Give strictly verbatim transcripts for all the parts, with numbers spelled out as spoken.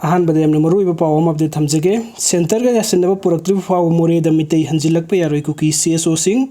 ꯑꯍꯥꯟꯕꯗ ꯌꯥꯝꯅ ꯃꯔꯨꯑꯣꯏꯕ ꯄꯥꯎ ꯑꯃ ꯑꯞꯗꯦꯠ ꯊꯝꯖꯒꯦ꯫ ꯁꯦꯟꯇꯔꯒ ꯌꯥꯁꯤꯟꯅꯕ ꯄꯨꯔꯛꯇ꯭ꯔꯤꯕ ꯐꯥꯎꯕ ꯃꯣꯔꯦꯗ ꯃꯤꯇꯩ ꯍꯟꯖꯤꯜꯂꯛꯄ ꯌꯥꯔꯣꯏ, ꯀꯨꯀꯤ ꯁꯤ ꯑꯦꯁ ꯑꯣꯁꯤꯡ꯫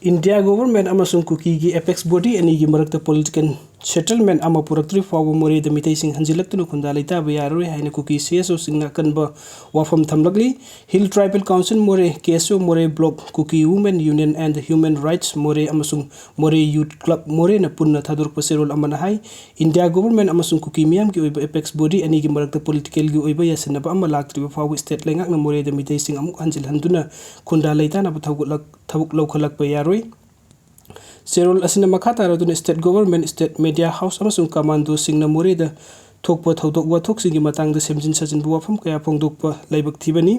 ꯏꯟꯗꯤꯌꯥ ꯒꯣꯚꯔꯟꯃꯦꯟꯠ ꯑꯃꯁꯨꯡ ꯀꯨꯀꯤꯒꯤ ꯑꯦꯄꯦꯛꯁ ꯕꯣꯗꯤ ꯑꯅꯤꯒꯤ ꯃꯔꯛꯇ ꯄꯣꯂꯤꯇꯤꯀꯦꯜ ꯁꯦꯇꯜꯃꯦꯟꯠ ꯑꯃ ꯄꯨꯔꯛꯇ꯭ꯔꯤ ꯐꯥꯎꯕ ꯃꯣꯔꯦꯗ ꯃꯤꯇꯩꯁꯤꯡ ꯍꯟꯖꯤꯜꯂꯛꯇꯨꯅ ꯈꯨꯟꯗꯥ ꯂꯩꯇꯥꯕ ꯌꯥꯔꯔꯣꯏ ꯍꯥꯏꯅ ꯀꯨꯀꯤ ꯁꯤ ꯑꯦꯁ ꯑꯣꯁꯤꯡꯅ ꯑꯀꯟꯕ ꯋꯥꯐꯝ ꯊꯝꯂꯛꯂꯤ꯫ ꯍꯤꯜ ꯇ꯭ꯔꯥꯏꯕꯦꯜ ꯀꯥꯎꯟꯁꯤꯜ ꯃꯣꯔꯦ, ꯀꯦ ꯑꯦꯁ ꯑꯣ ꯃꯣꯔꯦ block, Kuki women union and human rights ꯃꯣꯔꯦ ꯑꯃꯁꯨꯡ ꯃꯣꯔꯦ ꯌꯨꯊ ꯀ꯭ꯂꯕ ꯃꯣꯔꯦꯅ ꯄꯨꯟꯅ ꯊꯥꯗꯣꯔꯛꯄ ꯆꯦꯔꯣꯜ ꯑꯃꯅ ꯍꯥꯏ, ꯏꯟꯗꯤꯌꯥ ꯒꯣꯚꯔꯟꯃꯦꯟꯠ ꯑꯃꯁꯨꯡ ꯀꯨꯀꯤ ꯃꯤꯌꯥꯝꯒꯤ ꯑꯣꯏꯕ ꯑꯦꯄꯦꯛꯁ ꯕꯣꯗꯤ ꯑꯅꯤꯒꯤ ꯃꯔꯛꯇ ꯄꯣꯂꯤꯇꯤꯀꯦꯜꯒꯤ ꯑꯣꯏꯕ ꯌꯥꯁꯤꯟꯅꯕ ꯑꯃ ꯂꯥꯛꯇ꯭ꯔꯤꯕ ꯐꯥꯎꯕ ꯁ꯭ꯇꯦꯠ ꯂꯩꯉꯥꯛꯅ ꯃꯣꯔꯦꯗ ꯃꯤꯇꯩꯁꯤꯡ ꯑꯃꯨꯛ ꯍꯟꯖꯤꯜꯍꯟꯗꯨꯅ ꯈꯨꯟꯗꯥ ꯂꯩꯇꯥꯅꯕ ꯊꯧꯒꯠꯂꯛ-, ꯊꯕꯛ ꯂꯧꯈꯠꯂꯛꯄ ꯌꯥꯔꯣꯏ꯫ ꯆꯦꯔꯣꯜ ꯑꯁꯤꯅ ꯃꯈꯥ ꯇꯥꯔꯗꯨꯅ state government, state media house ꯑꯃꯁꯨꯡ ꯀꯃꯥꯟꯗꯣꯁꯤꯡꯅ ꯃꯣꯔꯦꯗ ꯊꯣꯛꯄ ꯊꯧꯗꯣꯛ ꯋꯥꯊꯣꯛꯁꯤꯡꯒꯤ ꯃꯇꯥꯡꯗ ꯁꯦꯝꯖꯤꯟ ꯁꯥꯖꯤꯟꯕ ꯋꯥꯐꯝ ꯀꯌꯥ ꯐꯣꯡꯗꯣꯛꯄ ꯂꯥꯏꯕꯛ ꯊꯤꯕꯅꯤ꯫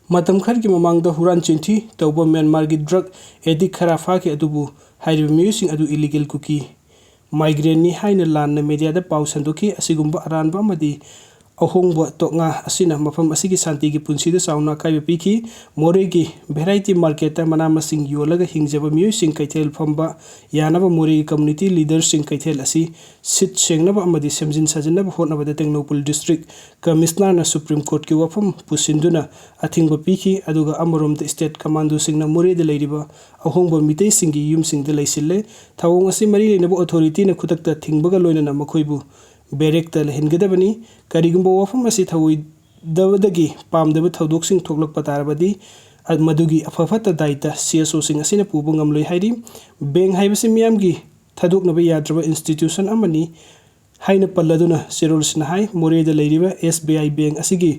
ꯃꯇꯝ ꯈꯔꯒꯤ ꯃꯃꯥꯡꯗ ꯍꯨꯔꯥꯟ ꯆꯤꯟꯊꯤ ꯇꯧꯕ ꯃ꯭ꯌꯥꯟꯃꯥꯔꯒꯤ ꯗ꯭ꯔꯒ ꯑꯦꯗꯤꯛ ꯈꯔ ꯐꯥꯈꯤ, ꯑꯗꯨꯕꯨ ꯍꯥꯏꯔꯤꯕ ꯃꯤꯑꯣꯏꯁꯤꯡ ꯑꯗꯨ ꯏꯂꯤꯒꯦꯜ ꯀꯨꯀꯤ ꯃꯥꯏꯒ꯭ꯔꯦꯟꯅꯤ ꯍꯥꯏꯅ ꯂꯥꯟꯅ ꯃꯦꯗꯤꯌꯥꯗ ꯄꯥꯎ ꯁꯟꯗꯣꯛꯈꯤ꯫ ꯑꯁꯤꯒꯨꯝꯕ ꯑꯔꯥꯟꯕ ꯑꯃꯗꯤ ꯑꯍꯣꯡꯕ ꯇꯣꯛꯉꯥ ꯑꯁꯤꯅ ꯃꯐꯝ ꯑꯁꯤꯒꯤ ꯁꯥꯟꯇꯤꯒꯤ ꯄꯨꯟꯁꯤꯗ ꯆꯥꯎꯅ ꯑꯀꯥꯏꯕ ꯄꯤꯈꯤ꯫ ꯃꯣꯔꯦꯒꯤ ꯚꯦꯔꯥꯏꯇꯤ ꯃꯥꯔꯀꯦꯠꯇ ꯃꯅꯥ ꯃꯁꯤꯡ ꯌꯣꯜꯂꯒ ꯍꯤꯡꯖꯕ ꯃꯤꯑꯣꯏꯁꯤꯡ, ꯀꯩꯊꯦꯜ ꯐꯝꯕ ꯌꯥꯅꯕ ꯃꯣꯔꯦꯒꯤ ꯀꯝꯃ꯭ꯌꯨꯅꯤꯇꯤ ꯂꯤꯗꯔꯁꯤꯡ ꯀꯩꯊꯦꯜ ꯑꯁꯤ ꯁꯤꯠ ꯁꯦꯡꯅꯕ ꯑꯃꯗꯤ ꯁꯦꯝꯖꯤꯟ ꯁꯥꯖꯤꯟꯅꯕ ꯍꯣꯠꯅꯕꯗ ꯇꯦꯡꯅꯧꯄꯜ ꯗꯤꯁꯇ꯭ꯔꯤꯛ ꯀꯃꯤꯁꯅꯔꯅ ꯁꯨꯄ꯭ꯔꯤꯝ ꯀꯣꯔꯠꯀꯤ ꯋꯥꯐꯝ ꯄꯨꯁꯤꯟꯗꯨꯅ ꯑꯊꯤꯡꯕ ꯄꯤꯈꯤ꯫ ꯑꯗꯨꯒ ꯑꯃꯔꯣꯝꯗ ꯁ꯭ꯇꯦꯠ ꯀꯃꯥꯟꯗꯣꯁꯤꯡꯅ ꯃꯣꯔꯦꯗ ꯂꯩꯔꯤꯕ ꯑꯍꯣꯡꯕ ꯃꯤꯇꯩꯁꯤꯡꯒꯤ ꯌꯨꯝꯁꯤꯡꯗ ꯂꯩꯁꯤꯜꯂꯦ꯫ ꯊꯧꯑꯣꯡ ꯑꯁꯤ ꯃꯔꯤ ꯂꯩꯅꯕ ꯑꯣꯊꯣꯔꯤꯇꯤꯅ ꯈꯨꯗꯛꯇ ꯊꯤꯡꯕꯒ ꯂꯣꯏꯅꯅ ꯃꯈꯣꯏꯕꯨ ꯕꯦꯔꯦꯛꯇ ꯂꯩꯍꯟꯒꯗꯕꯅꯤ꯫ ꯀꯔꯤꯒꯨꯝꯕ ꯋꯥꯐꯝ ꯑꯁꯤ ꯊꯧꯑꯣꯏꯗꯕꯗꯒꯤ ꯄꯥꯝꯗꯕ ꯊꯧꯗꯣꯛꯁꯤꯡ ꯊꯣꯛꯂꯛꯄ ꯇꯥꯔꯕꯗꯤ, ꯃꯗꯨꯒꯤ ꯑꯐ ꯐꯠꯇ ꯗꯥꯏꯇ ꯁꯤ ꯑꯦꯁ ꯑꯣꯁꯤꯡ ꯑꯁꯤꯅ ꯄꯨꯕ ꯉꯝꯂꯣꯏ ꯍꯥꯏꯔꯤ꯫ ꯕꯦꯡꯛ ꯍꯥꯏꯕꯁꯤ ꯃꯤꯌꯥꯝꯒꯤ ꯊꯥꯗꯣꯛꯅꯕ ꯌꯥꯗ꯭ꯔꯕ ꯏꯟꯁꯇꯤꯇ꯭ꯌꯨꯁꯟ ꯑꯃꯅꯤ ꯍꯥꯏꯅ ꯄꯜꯂꯗꯨꯅ ꯆꯦꯔꯣꯜꯁꯤꯅ ꯍꯥꯏ, ꯃꯣꯔꯦꯗ ꯂꯩꯔꯤꯕ ꯑꯦꯁ ꯕꯤ ꯑꯥꯏ ꯕꯦꯡꯛ ꯑꯁꯤꯒꯤ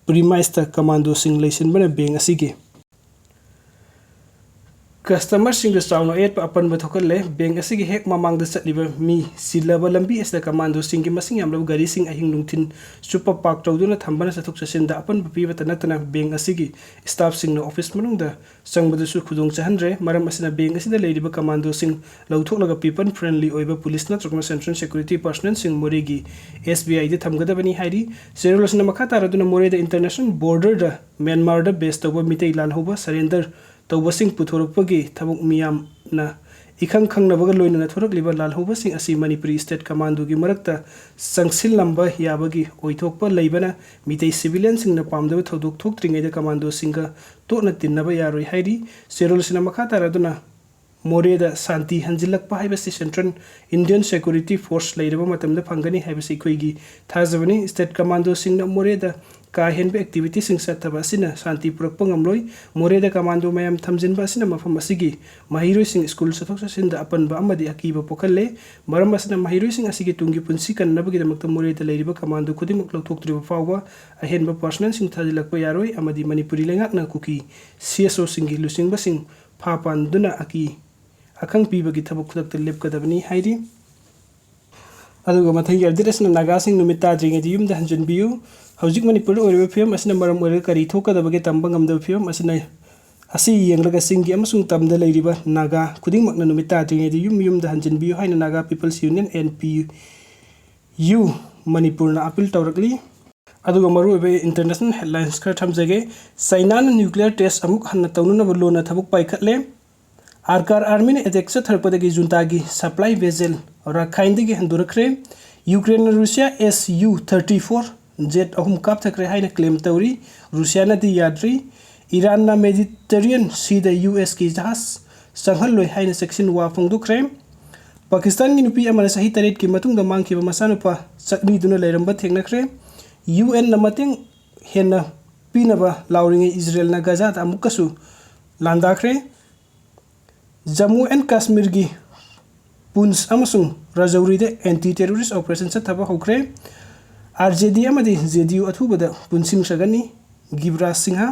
ꯄ꯭ꯔꯤꯃꯥꯏꯁꯇ ꯀꯃꯥꯟꯗꯣꯁꯤꯡ ꯂꯩꯁꯤꯟꯕꯅ ꯕꯦꯡꯛ ꯑꯁꯤꯒꯤ ꯀꯁꯇꯃꯔꯁꯤꯡꯗ ꯆꯥꯎꯅ ꯑꯌꯦꯠꯄ ꯑꯄꯟꯕ ꯊꯣꯛꯍꯜꯂꯦ꯫ ꯕꯦꯡꯛ ꯑꯁꯤꯒꯤ ꯍꯦꯛ ꯃꯃꯥꯡꯗ ꯆꯠꯂꯤꯕ ꯃꯤ ꯆꯤꯜꯂꯕ ꯂꯝꯕꯤ ꯑꯁꯤꯗ ꯀꯃꯥꯟꯗꯣꯁꯤꯡꯒꯤ ꯃꯁꯤꯡ ꯌꯥꯝꯂꯕ ꯒꯥꯔꯤꯁꯤꯡ ꯑꯍꯤꯡ ꯅꯨꯡꯊꯤꯜ ꯆꯨꯞꯄ ꯄꯥꯔꯛ ꯇꯧꯗꯨꯅ ꯊꯝꯕꯅ ꯆꯠꯊꯣꯛ ꯆꯠꯁꯤꯟꯗ ꯑꯄꯟꯕ ꯄꯤꯕꯇ ꯅꯠꯇꯅ ꯕꯦꯡꯛ ꯑꯁꯤꯒꯤ ꯁ꯭ꯇꯥꯐꯁꯤꯡꯅ ꯑꯣꯐꯤꯁ ꯃꯅꯨꯡꯗ ꯆꯪꯕꯗꯁꯨ ꯈꯨꯗꯣꯡ ꯆꯥꯍꯟꯗ꯭ꯔꯦ꯫ ꯃꯔꯝ ꯑꯁꯤꯅ ꯕꯦꯡꯛ ꯑꯁꯤꯗ ꯂꯩꯔꯤꯕ ꯀꯃꯥꯟꯗꯣꯁꯤꯡ ꯂꯧꯊꯣꯛꯂꯒ ꯄꯤꯄꯜ ꯐ꯭ꯔꯦꯟꯂꯤ ꯑꯣꯏꯕ ꯄꯨꯂꯤꯁ ꯅꯠꯇ꯭ꯔꯒꯅ ꯁꯦꯟꯇ꯭ꯔꯦꯜ ꯁꯦꯀ꯭ꯌꯨꯔꯤꯇꯤ ꯄꯔꯁꯅꯦꯜꯁꯤꯡ ꯃꯣꯔꯦꯒꯤ ꯑꯦꯁ ꯕꯤ ꯑꯥꯏꯗ ꯊꯝꯒꯗꯕꯅꯤ ꯍꯥꯏꯔꯤ꯫ ꯆꯦꯔꯣꯜ ꯑꯁꯤꯅ ꯃꯈꯥ ꯇꯥꯔꯗꯨꯅ ꯃꯣꯔꯦꯗ ꯏꯟꯇꯔꯅꯦꯁꯅꯦꯜ ꯕꯣꯔꯗꯔꯗ ꯃ꯭ꯌꯥꯟꯃꯥꯔꯗ ꯕꯦꯁ ꯇꯧꯕ ꯃꯤꯇꯩ ꯂꯥꯜꯍꯧꯕ ꯁꯔꯦꯟꯗꯔ ꯇꯧꯕꯁꯤꯡ ꯄꯨꯊꯣꯔꯛꯄꯒꯤ ꯊꯕꯛ ꯃꯤꯌꯥꯝꯅ ꯏꯈꯪ ꯈꯪꯅꯕꯒ ꯂꯣꯏꯅꯅ ꯊꯣꯔꯛꯂꯤꯕ ꯂꯥꯜꯍꯧꯕꯁꯤꯡ ꯑꯁꯤ ꯃꯅꯤꯄꯨꯔꯤ state commandoꯒꯤ ꯃꯔꯛꯇ ꯆꯪꯁꯤꯜꯂꯝꯕ ꯌꯥꯕꯒꯤ ꯑꯣꯏꯊꯣꯛꯄ ꯂꯩꯕꯅ ꯃꯤꯇꯩ civilianꯁꯤꯡꯅ ꯄꯥꯝꯗꯕ ꯊꯧꯗꯣꯛ ꯊꯣꯛꯇ꯭ꯔꯤꯉꯩꯗ commandoꯁꯤꯡꯒ ꯇꯣꯠꯅ ꯇꯤꯟꯅꯕ ꯌꯥꯔꯣꯏ ꯍꯥꯏꯔꯤ꯫ ꯆꯦꯔꯣꯜꯁꯤꯅ ꯃꯈꯥ ꯇꯥꯔꯗꯨꯅ ꯃꯣꯔꯦꯗ ꯁꯥꯟꯇꯤ ꯍꯟꯖꯤꯜꯂꯛꯄ ꯍꯥꯏꯕꯁꯤ Central Indian Security Force ꯂꯩꯔꯕ ꯃꯇꯝꯗ ꯐꯪꯒꯅꯤ ꯍꯥꯏꯕꯁꯤ ꯑꯩꯈꯣꯏꯒꯤ ꯊꯥꯖꯕꯅꯤ꯫ State commandoꯁꯤꯡꯅ ꯃꯣꯔꯦꯗ ꯀꯥ ꯍꯦꯟꯕ activityꯁꯤꯡ ꯆꯠꯊꯕ ꯑꯁꯤꯅ ꯁꯥꯟꯇꯤ ꯄꯨꯔꯛꯄ ꯉꯝꯂꯣꯏ꯫ ꯃꯣꯔꯦꯗ commando ꯃꯌꯥꯝ ꯊꯝꯖꯤꯟꯕ ꯑꯁꯤꯅ ꯃꯐꯝ ꯑꯁꯤꯒꯤ ꯃꯍꯩꯔꯣꯏꯁꯤꯡ school ꯆꯠꯊꯣꯛ ꯆꯠꯁꯤꯟꯗ ꯑꯄꯟꯕ ꯑꯃꯗꯤ ꯑꯀꯤꯕ ꯄꯣꯛꯍꯜꯂꯦ꯫ ꯃꯔꯝ ꯑꯁꯤꯅ ꯃꯍꯩꯔꯣꯏꯁꯤꯡ ꯑꯁꯤꯒꯤ ꯇꯨꯡꯒꯤ ꯄꯨꯟꯁꯤ ꯀꯟꯅꯕꯒꯤꯗꯃꯛꯇ ꯃꯣꯔꯦꯗ ꯂꯩꯔꯤꯕ commando ꯈꯨꯗꯤꯡꯃꯛ ꯂꯧꯊꯣꯛꯇ꯭ꯔꯤꯕ ꯐꯥꯎꯕ ꯑꯍꯦꯟꯕ personnelꯁꯤꯡ ꯊꯥꯖꯤꯜꯂꯛꯄ ꯌꯥꯔꯣꯏ ꯑꯃꯗꯤ ꯃꯅꯤꯄꯨꯔꯤ ꯂꯩꯉꯥꯛꯅ ꯀꯨꯀꯤ CSOꯁꯤꯡꯒꯤ ꯂꯨꯆꯤꯡꯕꯁꯤꯡ ꯐꯥ ꯄꯥꯟꯗꯨꯅ ꯑꯀꯤ ꯑꯈꯪ ꯄꯤꯕꯒꯤ ꯊꯕꯛ ꯈꯨꯗꯛꯇ ꯂꯦꯞꯀꯗꯕꯅꯤ ꯍꯥꯏꯔꯤ꯫ ꯑꯗꯨꯒ ꯃꯊꯪꯒꯤ update ꯑꯁꯤꯅ ꯅꯥꯒꯥꯁꯤꯡ ꯅꯨꯃꯤꯠ ꯇꯥꯗ꯭ꯔꯤꯉꯩꯗ ꯌꯨꯝꯗ ꯍꯟꯖꯤꯟꯕꯤꯌꯨ꯫ ꯍꯧꯖꯤꯛ ꯃꯅꯤꯄꯨꯔꯗ ꯑꯣꯏꯔꯤꯕ ꯐꯤꯕꯝ ꯑꯁꯤꯅ ꯃꯔꯝ ꯑꯣꯏꯔꯒ ꯀꯔꯤ ꯊꯣꯛꯀꯗꯕꯒꯦ ꯇꯝꯕ ꯉꯝꯗꯕ ꯐꯤꯕꯝ ꯑꯁꯤꯅ, ꯑꯁꯤ ꯌꯦꯡꯂꯒ ꯆꯤꯡꯒꯤ ꯑꯃꯁꯨꯡ ꯇꯝꯗ ꯂꯩꯔꯤꯕ ꯅꯥꯒꯥ ꯈꯨꯗꯤꯡꯃꯛꯅ ꯅꯨꯃꯤꯠ ꯇꯥꯗ꯭ꯔꯤꯉꯩꯗ ꯌꯨꯝ ꯌꯨꯝꯗ ꯍꯟꯖꯤꯟꯕꯤꯌꯨ ꯍꯥꯏꯅ ꯅꯥꯒꯥ People's Union, NPU, ꯃꯅꯤꯄꯨꯔꯅ appeal ꯇꯧꯔꯛꯂꯤ꯫ ꯑꯗꯨꯒ ꯃꯔꯨꯑꯣꯏꯕ international headlines ꯈꯔ ꯊꯝꯖꯒꯦ꯫ ꯆꯥꯏꯅꯥꯅ nuclear test ꯑꯃꯨꯛ ꯍꯟꯅ ꯇꯧꯅꯅꯕ ꯂꯣꯟꯅ ꯊꯕꯛ ꯄꯥꯏꯈꯠꯂꯦ꯫ ꯑꯥꯔꯀꯥꯔ armyꯅ attack ꯆꯠꯊꯔꯛꯄꯗꯒꯤ ꯖꯨꯟꯇꯥꯒꯤ supply vessel ꯔꯥꯈꯥꯏꯟꯗꯒꯤ ꯍꯟꯗꯣꯔꯛꯈ꯭ꯔꯦ꯫ ꯌꯨꯀ꯭ꯔꯦꯟꯅ ꯔꯨꯁꯤꯌꯥ SU thirty-four jet ꯑꯍꯨꯝ ꯀꯥꯞꯊꯈ꯭ꯔꯦ ꯍꯥꯏꯅ claim ꯇꯧꯔꯤ꯫ ꯔꯨꯁꯤꯌꯥꯅꯗꯤ ꯌꯥꯗ꯭ꯔꯤ꯫ ꯏꯔꯥꯟꯅ Mediterranean Seaꯗ USꯀꯤ ꯖꯍꯥꯖ ꯆꯪꯍꯜꯂꯣꯏ ꯍꯥꯏꯅ ꯆꯦꯛꯁꯤꯟ ꯋꯥ ꯐꯣꯡꯗꯣꯛꯈ꯭ꯔꯦ꯫ ꯄꯥꯀꯤꯁꯇꯥꯟꯒꯤ ꯅꯨꯄꯤ ꯑꯃꯅ ꯆꯍꯤ ꯇꯔꯦꯠꯀꯤ ꯃꯇꯨꯡꯗ ꯃꯥꯡꯈꯤꯕ ꯃꯆꯥꯅꯨꯄꯥ ꯆꯠꯅꯤꯗꯨꯅ ꯂꯩꯔꯝꯕ ꯊꯦꯡꯅꯈ꯭ꯔꯦ꯫ UNꯅ ꯃꯇꯦꯡ ꯍꯦꯟꯅ ꯄꯤꯅꯕ ꯂꯥꯎꯔꯤꯉꯩ ꯏꯖꯔꯦꯜꯅ ꯒꯖꯥꯗ ꯑꯃꯨꯛꯀꯁꯨ ꯂꯥꯟꯗꯥꯈ꯭ꯔꯦ꯫ ꯖꯝꯃꯨ ꯑꯦꯟ ꯀꯥꯁꯃꯤꯔꯒꯤ ꯄꯨꯟꯁ ꯑꯃꯁꯨꯡ ꯔꯥꯖꯧꯔꯤꯗ anti terrorist operation ꯆꯠꯊꯕ ꯍꯧꯈ꯭ꯔꯦ꯫ RJD ꯑꯃꯗꯤ JDU ꯑꯊꯨꯕꯗ ꯄꯨꯟꯁꯤꯟꯈ꯭ꯔꯒꯅꯤ꯫ ꯒꯤꯕꯔꯥꯖ ꯁꯤꯡꯍ꯫